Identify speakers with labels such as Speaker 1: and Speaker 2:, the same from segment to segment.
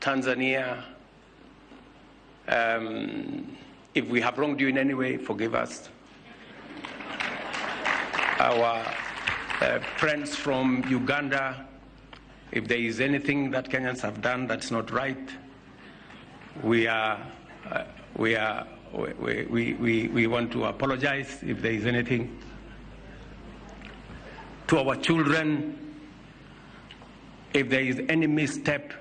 Speaker 1: Tanzania, if we have wronged you in any way, forgive us. Our friends from Uganda, if there is anything that Kenyans have done that's not right, we are, we are, we want to apologize if there is anything. To our children, if there is any misstep,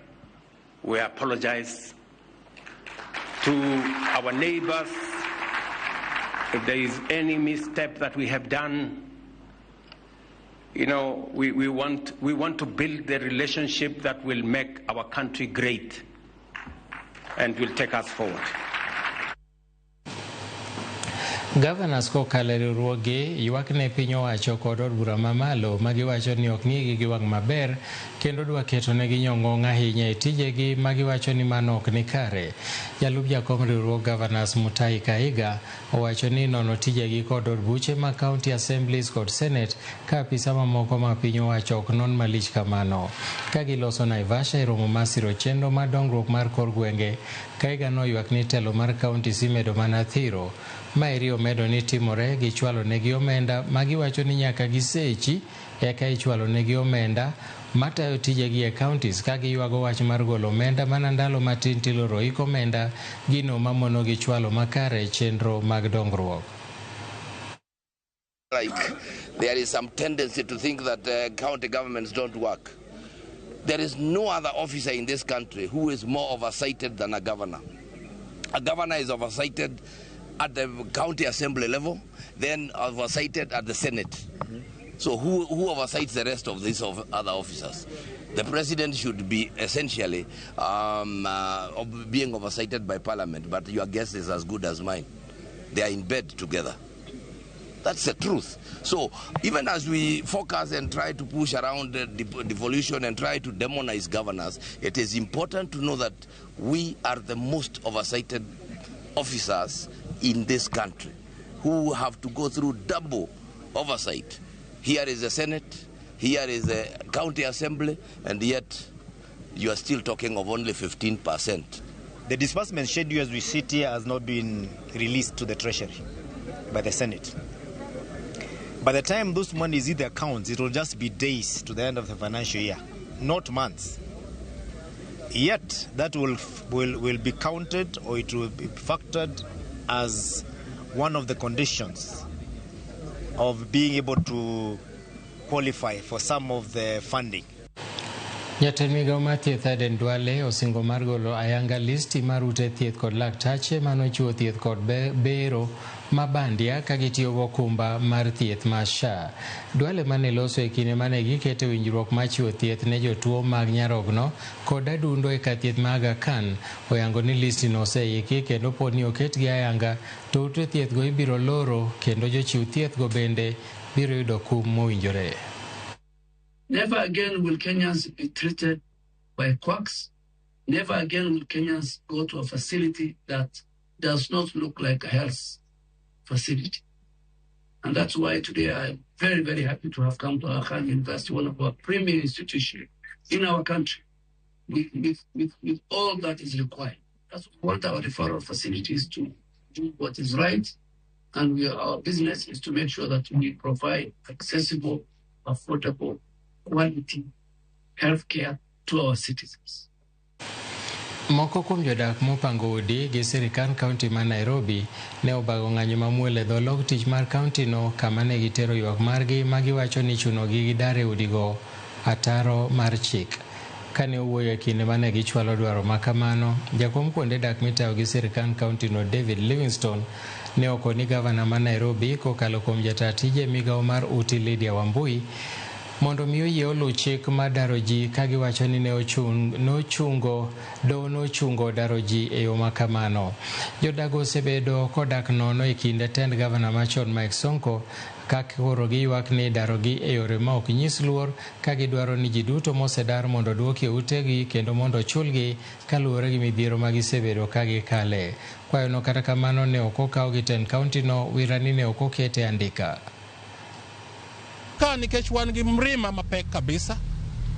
Speaker 1: we apologize. To our neighbors, if there is any misstep that we have done, we want to build the relationship that will make our country great and will take us forward.
Speaker 2: Governors kokalo e riwruoggi ywak ne piny owacho kod od bura mamalo magiwacho ni ok ng'igi gi wang' maber kendo dwa keto negi nyong'ong ahinya e tijegi magiwacho ni mano ok ni kare. Jalup jakom riwruog Governors, Mutahi Kahiga, owacho ni nono tijegi kod od buche mag county assemblies kod senate ka apisa mamoko ma piny owacho ok non malich kamano. Ka giloso Naivasha e romo mar siro chenro mar dongruok mar kor gwenge, Kahiga noywak ni telo mar counties imedo mana thiro. Maeri omedo ni timore gi chwalo negi omenda magiwacho ni nyaka gisechi eka ichwalo negi omenda matayo tijegi e counties, ka giywago wach mar golo omenda mana ndalo matin tiloro ik omenda, gino mamono gi chwalo makare chenro mag dongruok.
Speaker 3: Like there is some tendency to think that county governments don't work. There is no other officer in this country who is more oversighted than a governor. A governor is oversighted at the county assembly level, then oversighted at the Senate. So who oversights the rest of these of other officers? The president should be essentially being oversighted by parliament, but your guess is as good as mine. They are in bed together. That's the truth. So even as we focus and try to push around the devolution and try to demonize governors, it is important to know that we are the most oversighted officers in this country who have to go through double oversight. Here is the Senate, here is the county assembly, and yet you are still talking of only 15%.
Speaker 4: The disbursement schedule as we sit here has not been released to the Treasury by the Senate. By the time those money is in the accounts, it will just be days to the end of the financial year, not months. Yet that will be counted, or it will be factored as one of the conditions of being able to qualify for some of the funding.
Speaker 2: Jatend migao mar thieth, Aden Duale, osingo mar golo ayanga listi mar ute thieth kod laktache manochiwo thieth kod bero ma bandia ka gitiyo gokumba mar thieth mar SHA. Duale mane loso e kinde mane giketo winjruok mar chiwo thieth ne jotuo mag nyarogno kod adundo e kar thieth ma Aga Khan oyango ni listi no oseiki kendo pod ni oketgi ayanga to ute thieth go ibiro loro kendo jochiw thieth go bende biro yudo kum mowinjore.
Speaker 5: Never again will Kenyans be treated by quacks. Never again will Kenyans go to a facility that does not look like a health facility. And that's why today I'm very, very happy to have come to Aga Khan University, one of our premier institutions in our country, with all that is required. That's what we want our referral facilities to do, what is right. And our business is to make sure that we provide accessible, affordable, quality healthcare to our citizens.
Speaker 2: Moko kuom jodak mopango udi gi sirikand kaunti ma Nairobi ne obago ng'anyo mamuol e dho log tich mar kaunti no kama ne gitero ywak margi ma giwacho ni chunogi gidar e udigo ataro mar chik. Kane owuoyo e kinde mane gichwalo dwaro ma kamano, jakom kuonde dak mitayo gi sirikand kaunti no, David Livingstone, ne okoni gavana ma Nairobi kokalo kuom jata tije migawo mar uti, Lydia Wambui, mondo mi oyie oluw chik mar daro ji ka giwacho ni ne ochungo doho nochungo daro ji e yo ma kamano. Jodago osebedo kodak nono e kinde tend gavana machon Mike Sonko ka koro giywak ni darogi e yore ma ok nyis luor ka gidwaro ni ji duto mosedar mondo oduoki e utegi kendo mondo ochulgi kaluwore gi midhiero ma gisebedo ka gikale. Kwayono kata kamano ne ok okaw gi tend kaunti no wira ni ne ok okete andika.
Speaker 6: Ka nikech wan gi mrima mapek kabisa,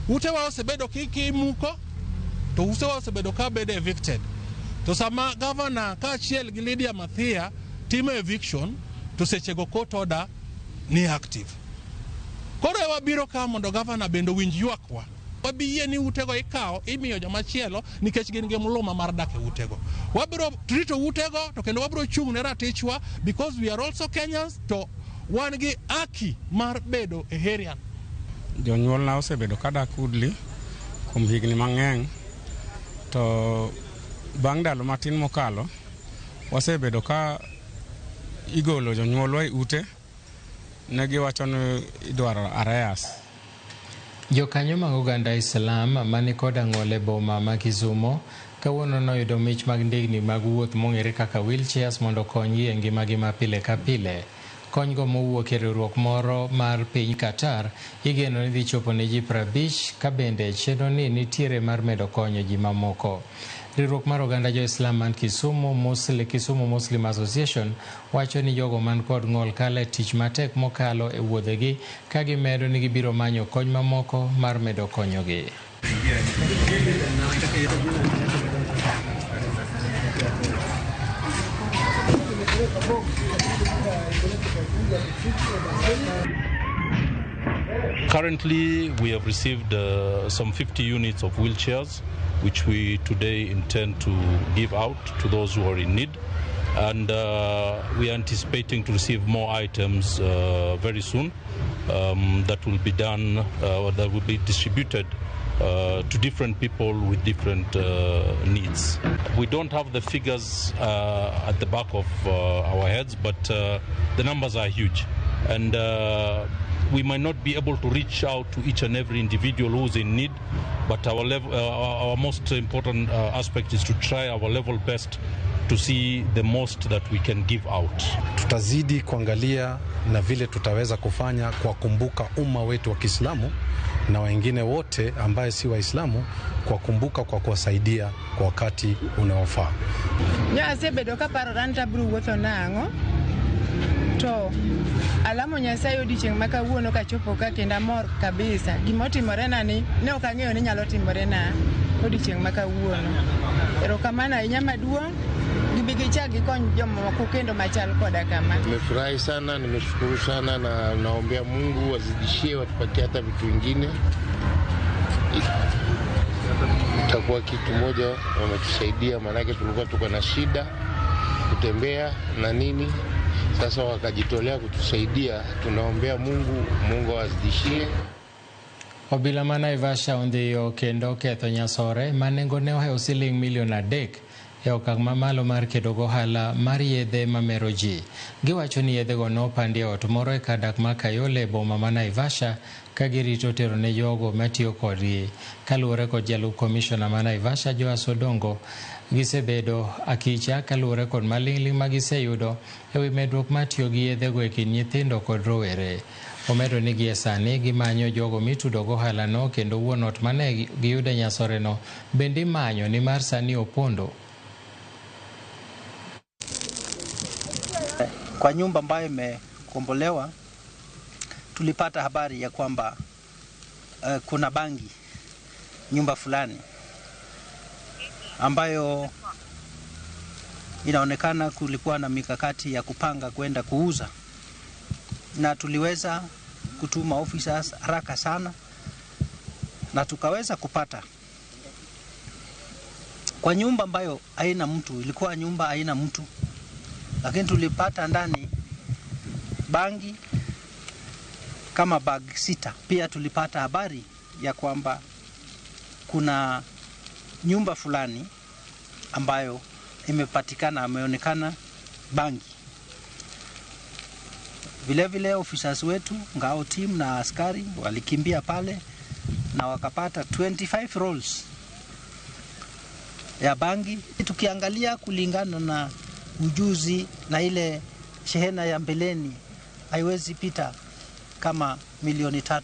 Speaker 6: utewa osebedo kimuko. To utewa osebedo ka bedo evicted. To sama governor kaachiel gi Lydia Mathia timo eviction, to sechego court order ni active. Koro e wabiro ka mondo governor bende owinj ywakwa. Wabi yie ni utego ikawo imiyo jomachielo nikech gin gi mluma mar dak e utego. Wabiro rito utego to kendo wabiro chung' ne ratichwa because we are also Kenyans to wan gi haki mar bedo e area.
Speaker 7: Jonyuolna osebedo kadak Woodley kuom higni mang'eny, to bang' ndalo matin mokalo wasebedo ka igolo jonyuolwa e ute, ne giwacho ni idwaro arrears.
Speaker 2: Jokanyo mag oganda Islam mani kod ang'ol e boma ma Kisumo kawuono noyudo mich mag ndigni mag wuoth mong'ere kaka wheelchairs mondo okonygi e ngimagi ma pile ka pile. Konygo mowuok e riwruok moro mar piny Qatar igeno ni dhi chopo ne ji 50 ka bende chenro ni nitiere mar medo konyo ji mamoko. Riwruok mar oganda jo-Islam man Kisumu, Kisumu Muslim Association wacho ni jogo man kod ng'ol kalo e tich matek mokalo e wuodhegi ka gimedo ni gibiro manyo kony mamoko mar medo konyogi.
Speaker 8: Currently, we have received some 50 units of wheelchairs, which we today intend to give out to those who are in need. And we are anticipating to receive more items very soon that will be done, or that will be distributed to different people with different needs. We don't have the figures at the back of our heads, but the numbers are huge. And we might not be able to reach out to each and every individual who's in need, but our our most important aspect is to try our level best to see the most that we can give out.
Speaker 9: Tutazidi kuangalia na vile tutaweza kufanya kwa kumbuka umma wetu wa Kiislamu na wengine wote ambaye si Waislamu, kwa kumbuka kwa kuwasaidia kwa wakati unaofaa.
Speaker 10: Asebedo kaparo ni abiro wuotho nang'o, to alamo Nyasaye odiochieng' ma kawuono kachopo ka kendo amor kabisa. Gimotimore na ni ne ok ang'eyo ni nyalo timore na odiochieng' ma kawuono. Erokamano ahinya maduong', gibi gichak gikony jomoko kendo machal koda kama.
Speaker 11: Nimefurahi sana, nimeshukuru sana na naombea Mungu wazidishie, watupatie hata vitu vingine. Itakuwa kitu moja wametusaidia, maanake tulikuwa tuko na shida kutembea na nini. Sasa wakajitolea kutusaidia, tunaombea Mungu, Mungu awazidishie.
Speaker 2: Obila ma Naivasha ondhiyo kendo ketho nyasore ma nengone ohewo siling milion 3 e okang' mamalo mar kedo gohala mar yedhe mamero ji. Giwacho ni yedhego nopandi e ot moro e kar dak ma Kayole e boma ma Naivasha ka girito tero ne jogo matiyo kodgi. Kaluwore kod jalup komishona ma Naivasha Joas Odongo, gisebedo akicha kaluwore kod maling'ling' ma giseyudo e wi medruok mar tiyo gi yedhego e kind nyithindo kod rowere. Omedo ni gie sani gimanyo jogo mitudo gohalano kendo wuon ot mane giyudo nyasoreno bende imanyo nimar sani opondo.
Speaker 12: Kwa nyumba ambayo imekombolewa tulipata habari ya kwamba kuna bangi nyumba fulani ambayo inaonekana kulikuwa na mikakati ya kupanga kwenda kuuza, na tuliweza kutuma officers haraka sana na tukaweza kupata kwa nyumba ambayo haina mtu. Ilikuwa nyumba haina mtu, lakini tulipata ndani bangi kama bag 6. Pia tulipata habari ya kwamba kuna nyumba fulani ambayo imepatikana, ameonekana bangi. Vile vile officers wetu ngao team na askari walikimbia pale na wakapata 25 rolls ya bangi. Tukiangalia kulingana na ujuzi na ile shehena ya mbeleni haiwezi pita kama milioni 3.